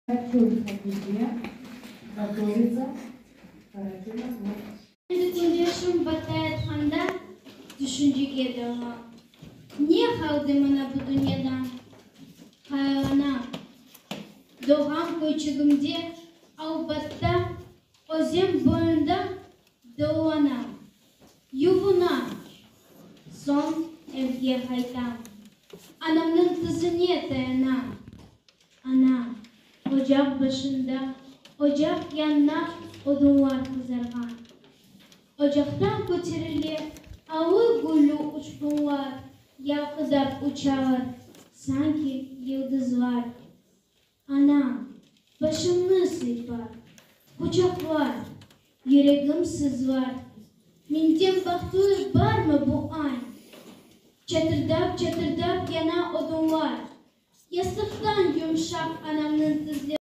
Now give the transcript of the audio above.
Çöl Hatice, Готовится Карачина. Endi kündeşim batayatqanda tüşüncege dalam. Ne qaldı maña bu dünyadan? Hayallanam. Doğğan köyçigimde, Albatta, özen boyunda dolanam, yuvunam. Soñ evge qaytam. Anamnıñ tizine tayanam. Anam, ocaq başında, ocaq yanına odunlar qızarğan. Ocaqtan köterile alı-güllü uçqunlar, yalqıdap uçalar, sanki yıldızlar. Anam, başımnı sıypar, quçaqlar, yüregim sızlar. Menden bahtlı barmı bu añ? Çatırdap-çatırdap yana odunlar. Yastıqtan yumşaq anamnıñ tizleri.